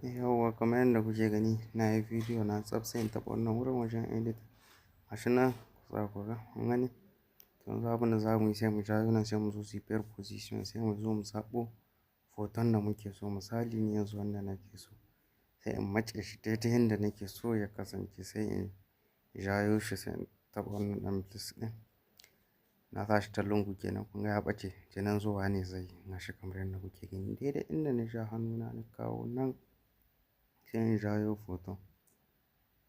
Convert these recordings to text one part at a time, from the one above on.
Yauwa, kamar yadda kuke gani, na yi bidiyo na tsaf, sai in taɓa wannan wurin wajen edit. Gashi nan za ku ga, kun gani. To yanzu abin da za mu yi, sai mu jawo nan, sai mu zo superposition, sai mu zo mu zaɓo hoton da muke so. Misali, ni yanzu wanda nake so. Sai in matse shi daidai yanda nake so ya kasance, sai in jayo shi, sai in taɓa wannan ɗan plus ɗin. Na sa shi ta lungu kenan, kun ga ya ɓace, kenan zuwa ne zai yi. Gashi kamar yadda kuke gani. Daidai inda na ja hannuna na kawo nan, sai in jayo hoton,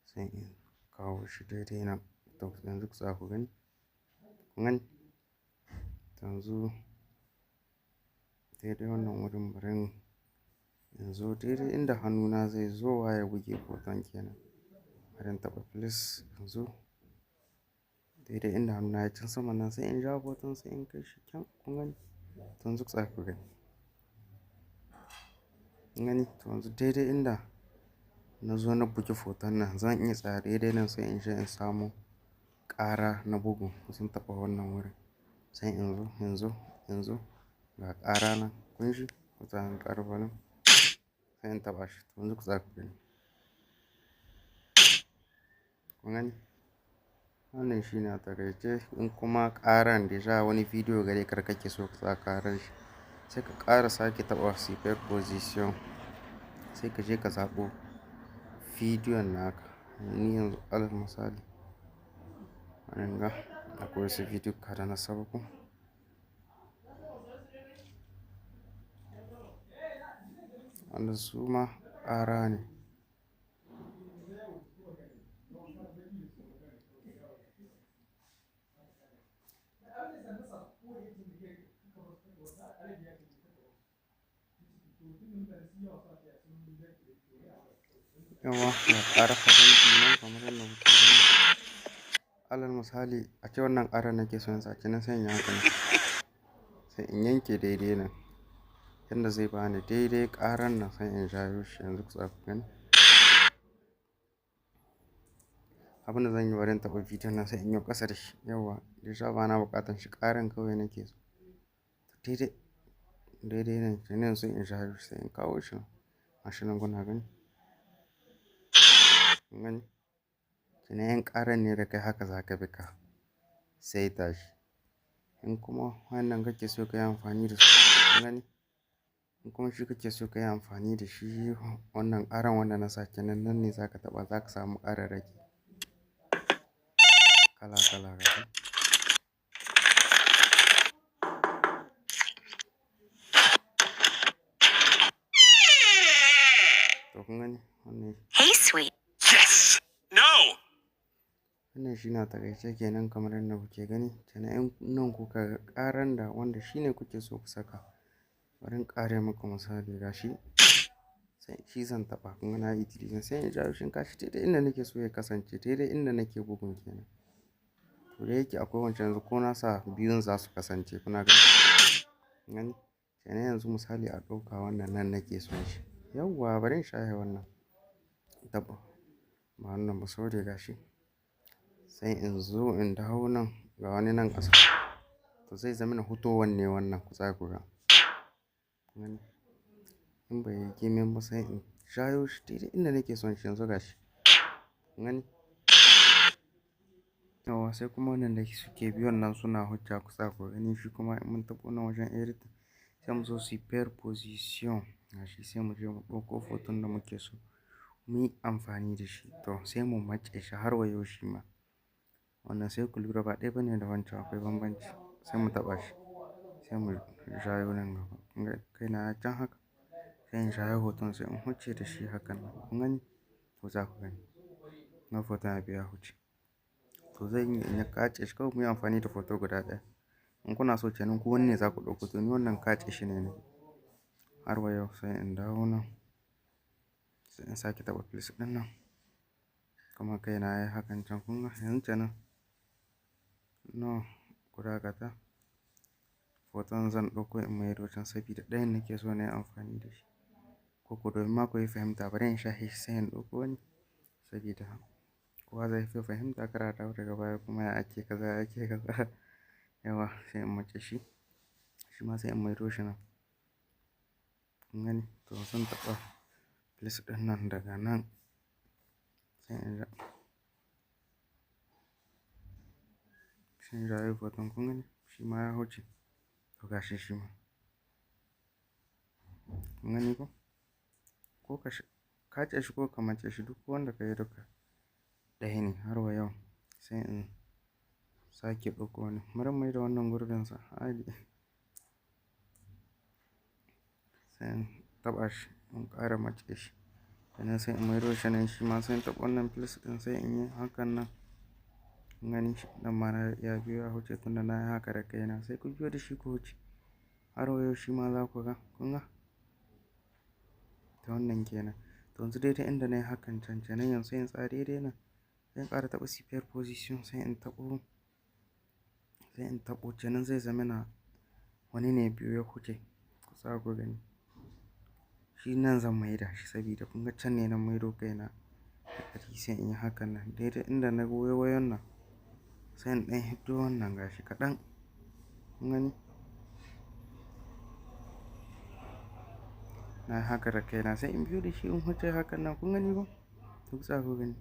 sai in kawo shi daidai nan. To yanzu za ku gani. Kun gani? Yanzu daidai wannan wurin, bari in zo daidai inda hannuna zai zowa ya buge hoton kenan. Bari in taɓa plus yanzu. Daidai inda hannuna ya can sama nan, sai in ja hoton, sai in kai shi can, kun gani? To yanzu za ku gani. Kun gani? To yanzu daidai inda na zo na buge hoton nan, zan iya tsaya daidai nan, sai in je in samo ƙara na bugu. Zan taɓa wannan wurin. Sai in zo yanzu, yanzu ga ƙara nan, kun ji? Ku tsaya in ƙara volume. Sai in taɓa shi. To yanzu za ku gani. Kun gani? Wannan shine a taƙaice. In kuma ƙaran deja wani bidiyo gare ka da kake so ka sa ƙaran shi, sai ka ƙara sake taɓa superposition, sai ka je ka zaɓo bidiyon naka. Ni yanzu alal misali, wannan ga akwai wasu bidiyo da na sauko. Wanda su ma ƙara ne. Yauwa, ga ƙara faranti nan kamar yadda kuke gani. Alal misali, ace wannan ƙaran nake so in sa, kenan sai in yi haka nan. Sai in yanke daidai nan. Yanda zai bani daidai ƙaran nan, sai in jayo shi, yanzu za ku gani. Abin da zan yi, bari in taɓa bidiyon nan, sai in yo ƙasa da shi. Yauwa, deja bana buƙatan shi, ƙaran kawai nake so. Daidai, daidai nan kenan, sai in jayo shi, sai in kawo shi nan. Gashi nan kuna gani. Kun gani? Kenan in ƙaran ne da kai, haka za ka bi ka saita shi. In kuma wannan kake so ka yi amfani da su, kun gani? In kuma shi kake so ka yi amfani da shi, wannan ƙaran wanda na sa kenan, nan ne za ka taɓa, za ka samu ƙararraki kala kala, gashi. To kun gani wannan. Hey, sweet. Yes! No! Wannan shi na taƙaice kenan kamar yadda kuke gani. Kenan in nan kuka ga ƙaran da wanda shi ne kuke so ku saka. Bari in ƙara muku misali, gashi. Sai shi zan taɓa, kun ga na yi utilizing, sai in jawo shi in kashi daidai inda nake so ya kasance, daidai inda nake bugun kenan. To da yake akwai wancan, yanzu ko na sa biyun za su kasance, kuna gani. Kun gani? Kenan yanzu misali a ɗauka wannan nan nake son shi. Yauwa, bari in shahe wannan. Taɓa. Ba wannan ba, sorry, gashi. Sai in zo in dawo nan, ga wani nan ƙasa. To zai zama na hutowan ne wannan, ku tsaya ku ga. Kun gani? In bai yi gimin ba, sai in jayo shi daidai inda nake son shi, yanzu gashi. Kun gani? Yauwa, sai kuma wannan da suke biyun nan suna hujja, ku tsaya ku gani, shi kuma in mun taɓa nan wajen edit, sai mu zo superposition, gashi, sai mu je mu ɗauko hoton da muke so mu yi amfani da shi. To sai mu matse shi har wa yau shi ma. Wannan sai ku lura ba ɗaya bane da wancan, akwai bambanci. Sai mu taɓa shi, sai mu jayo nan gaba. Kun ga kai na can haka. Sai in jayo hoton, sai in huce da shi hakan nan. Kun gani? To za ku gani. Na hoton ya biya huce. To zan yi in ya kace shi kawai, mu yi amfani da hoto guda ɗaya. In kuna so kenan ku wanne za ku ɗauko, to ni wannan kace shi ne ne. Har wa yau sai in dawo nan. Sai in sake taɓa plus ɗin nan. Kuma kai na yayi hakan can, kun ga yanzu kenan. No, ku dakata. Hoton zan ɗauko in maido can sabida ɗayan nake so na yi amfani da shi. Ko ko domin ma ku yi fahimta, bari in shahe shi, sai in ɗauko wani. Sabida kowa zai fi fahimta, kar a dawo daga baya kuma ya ake kaza, ya ake kaza. Yauwa, sai in matse shi. Shi ma sai in maido shi nan. Kun gani? To zan taɓa Plus ɗin nan daga nan sai in ja, sai in jayo hoton, kun gani shi ma ya wuce. To gashi shi ma. Kun gani ko? Ko ka kace shi ko ka mace shi, duk wanda ka yi duka ɗaya ne. Har wa yau sai in sake ɗauko wani. Bari in maida wannan gurbinsa adi. Sai in taɓa shi in ƙara mace shi. Sannan sai in maido shi nan, shi ma sai in taɓa wannan plus ɗin, sai in yi hakan nan. Kun gani shi nan ma ya biyo ya wuce tunda na yi haka da kaina. Sai ku biyo da shi ku wuce. Har wa yau shi ma za ku ga, kun ga? Ta wannan kenan. To yanzu daidai inda na yi hakan can kenan, yanzu sai in tsaya daidai nan. Sai in ƙara taɓa superposition, sai in taɓo, sai in taɓo kenan zai zamana wani ne biyu ya wuce. Ku tsaya ku gani. Shi nan zan maida shi sabida kun ga can ne na maido kaina da ƙarfi, sai in yi hakan nan. Daidai inda na waiwayon nan sai in ɗan hiddo wannan gashi kaɗan. Kun gani? Na yi haka da kaina sai in biyo da shi in wuce hakan nan, kun gani ko? To ku tsaya ku gani.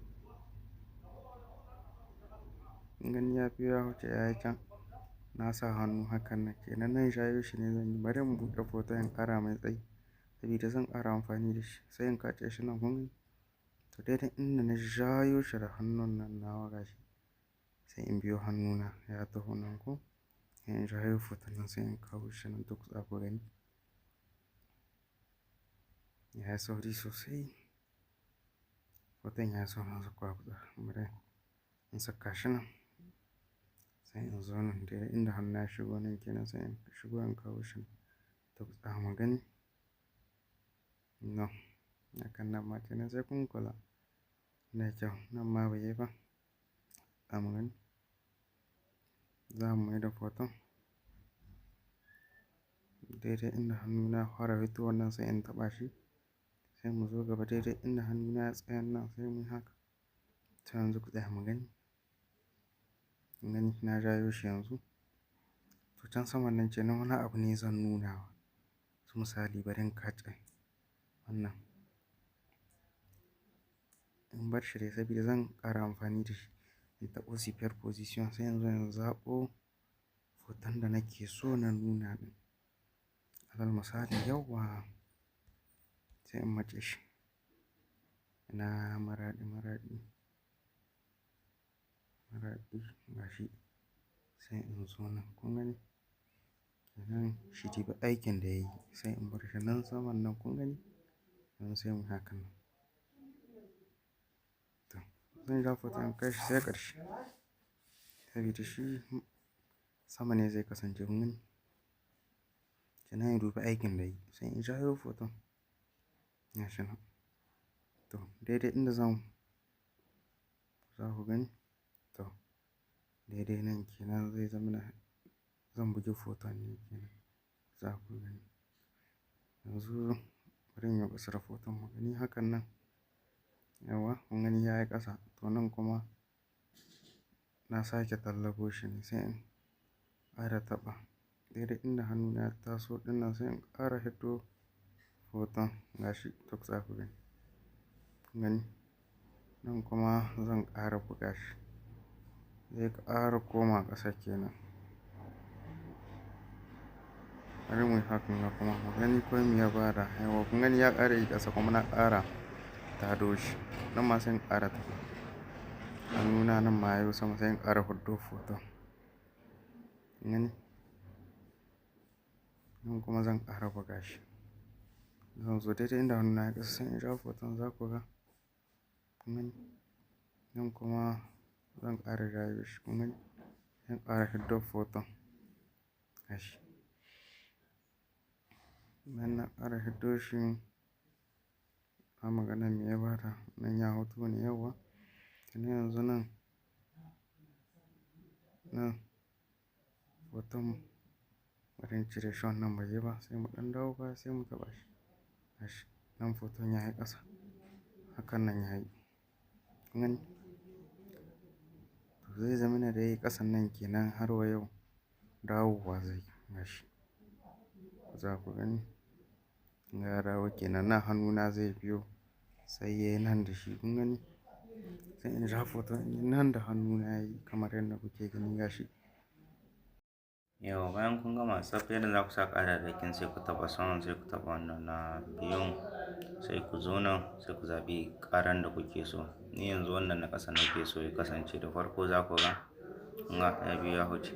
Kun gani ya biyo ya wuce ya yi can. Na sa hannu hakan nan kenan, nan jayo shi ne zan yi. Bari in buɗe hoton in ƙara mai tsayi sabida zan ƙara amfani da shi. Sai in kace shi nan, kun gani? To daidai inda na jayo shi da hannun nan nawa gashi. Sai in biyo hannuna ya taho nan ko? Sai in jayo hoton nan sai in kawo shi nan, to ku tsaya ku gani. Ya yi sauri sosai. Hoton ya yi saurin zakkuwa, ku tsaya. Bari in saka shi nan. Sai in zo nan daidai inda hannuna ya shigo nan kenan, sai in shigo in kawo shi nan. To ku tsaya mu gani. No, hakan nan ma kenan sai kun kula da kyau. Nan ma bai yi ba. Tsaya mu gani. Za mu maida hoton. Daidai inda hannuna ya fara fitowa nan sai in taɓa shi. Sai mu zo gaba daidai inda hannuna ya tsaya nan sai muyi haka. To yanzu ku tsaya mu gani. Kun gani na jayo shi yanzu. To can saman nan kenan wani abu ne zan nuna wa. Su misali bari in kace wannan. In bar shi dai sabida zan ƙara amfani da shi. In taɓo superposition sai yanzu in zaɓo hoton da nake so na nuna ɗin. Alal misali yauwa sai in mace shi. Ina maraɗi, maraɗi, maraɗi gashi. Sai in zo nan, kun gani? Kenan shi dibi aikin da yayi sai in bar shi nan saman nan, kun gani? Yanzu sai muyi hakan nan. To zan ja hoton in kai shi sai ƙarshe. Sabida shi sama ne zai kasance, kun gani? Kenan in dubi aikin da yayi sai in jayo hoton. Gashi nan. To daidai inda zan, za ku gani? To daidai nan kenan zai zamana zan bugi hoton ne kenan. Za ku gani. Yanzu bari in yi ƙasa da hoton mu gani hakan nan. Yauwa kun gani ya yi ƙasa. To nan kuma na sake tallabo shi ne sai in ƙara taɓa. Daidai inda hannuna ya taso ɗin nan sai in ƙara hiddo hoton gashi, to ku tsaya ku gani. Kun gani? Nan kuma zan ƙara buga shi. Zai ƙara koma ƙasa kenan. Bari muyi hakan ga kuma mu gani ko me ya bada. Yauwa kun gani ya ƙara yi ƙasa kuma na ƙara tado shi. Nan ma sai in ƙara taɓa. Hannuna nan ma yayo sama sai in ƙara hiddo hoton. Kun gani? Nan kuma zan ƙara buga shi. Zan zo daidai inda hannuna ya ƙasa sai in ja hoton, za ku ga. Kun gani? Nan kuma zan ƙara jayo shi, kun gani? Zan ƙara hiddo hoton gashi. Bayan na ƙara hiddo shi, za mu ga nan me ya bada. Nan ya huto ne yauwa. Kenan yanzu nan, nan hoton bari in cire shi, wannan bai yi ba sai mu ɗan dawo baya sai mu taɓa shi. Gashi nan hoton ya yi ƙasa. Hakan nan ya yi. Kun gani? To zai zamana da yayi ƙasan nan kenan har wa yau dawowa zai yi gashi. Za ku gani? Ya dawo kenan nan hannuna zai biyo. Sai yayi nan da shi, kun gani? Sai in ja foton in yi nan da hannuna yayi kamar yadda kuke gani gashi. Yauwa, bayan kun gama tsaf yadda za ku sa ƙararrakin, sai ku taɓa saman, sai ku taɓa wannan na biyun, sai ku zo nan, sai ku zaɓi ƙaran da kuke so. Ni yanzu wannan na ƙasa nake so ya kasance da farko. Za ku ga, kun ga ya biyu ya huce.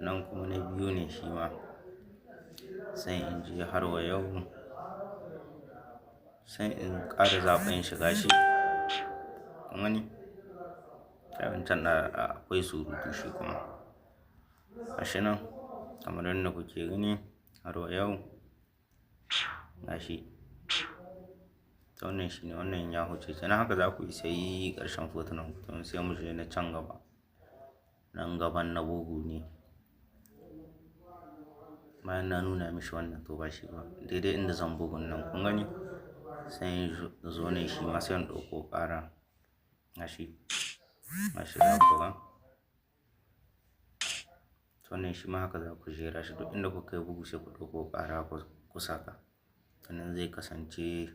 Nan kuma na biyu ne shi ma. Sai in je har wa yau, sai in ƙara zaɓen shi, gashi. Kun gani? Ai wancan na akwai surutu shi kuma. Gashi nan kamar yadda kuke gani har wa yau, gashi. To wannan shine, wannan ya huce. Kenan haka za ku yi sai ƙarshen fotunan ku. To sai mu je na can gaba. Nan gaban na bugu ne. Bayan na nuna mishi wannan, to ba shi ba. Daidai inda zan bugun nan, kun gani? Sai in zo ne shi ma, sai in ɗauko ƙara. Gashi. Gashi za ku ga. To wannan shi ma haka za ku jera shi, duk inda kuka yi bugu sai ku ɗauko ƙara ku saka. Sannan zai kasance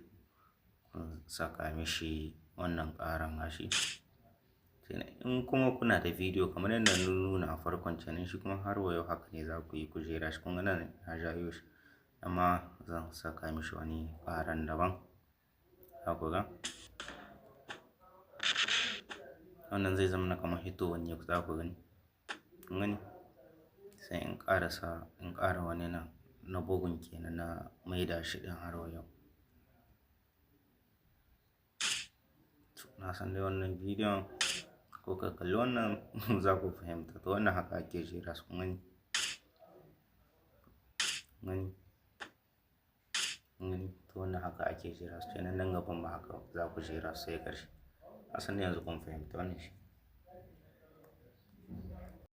kun saka mishi wannan ƙaran, gashi. In kuma kuna da bidiyo kamar yadda na nuna a farkon kenan, shi kuma har wa yau haka ne za ku yi ku jera shi. Kun ga nan na jayo shi, amma zan saka mishi wani ƙaran daban. Za ku ga. Wannan zai zama kamar hitowar ne, za ku gani. Kun gani? Sai in ƙarasa, in ƙara wani nan na bugun kenan, na maida shi ɗin har wa yau. Na san dai wannan bidiyon ko ka kalli wannan za ku fahimta. To wannan haka ake jera su, kun gani? Kun gani? Kun gani? To wannan haka ake jera su kenan, nan gaban ma haka za ku jera su sai ƙarshe. Na san dai yanzu kun fahimta wannan shi.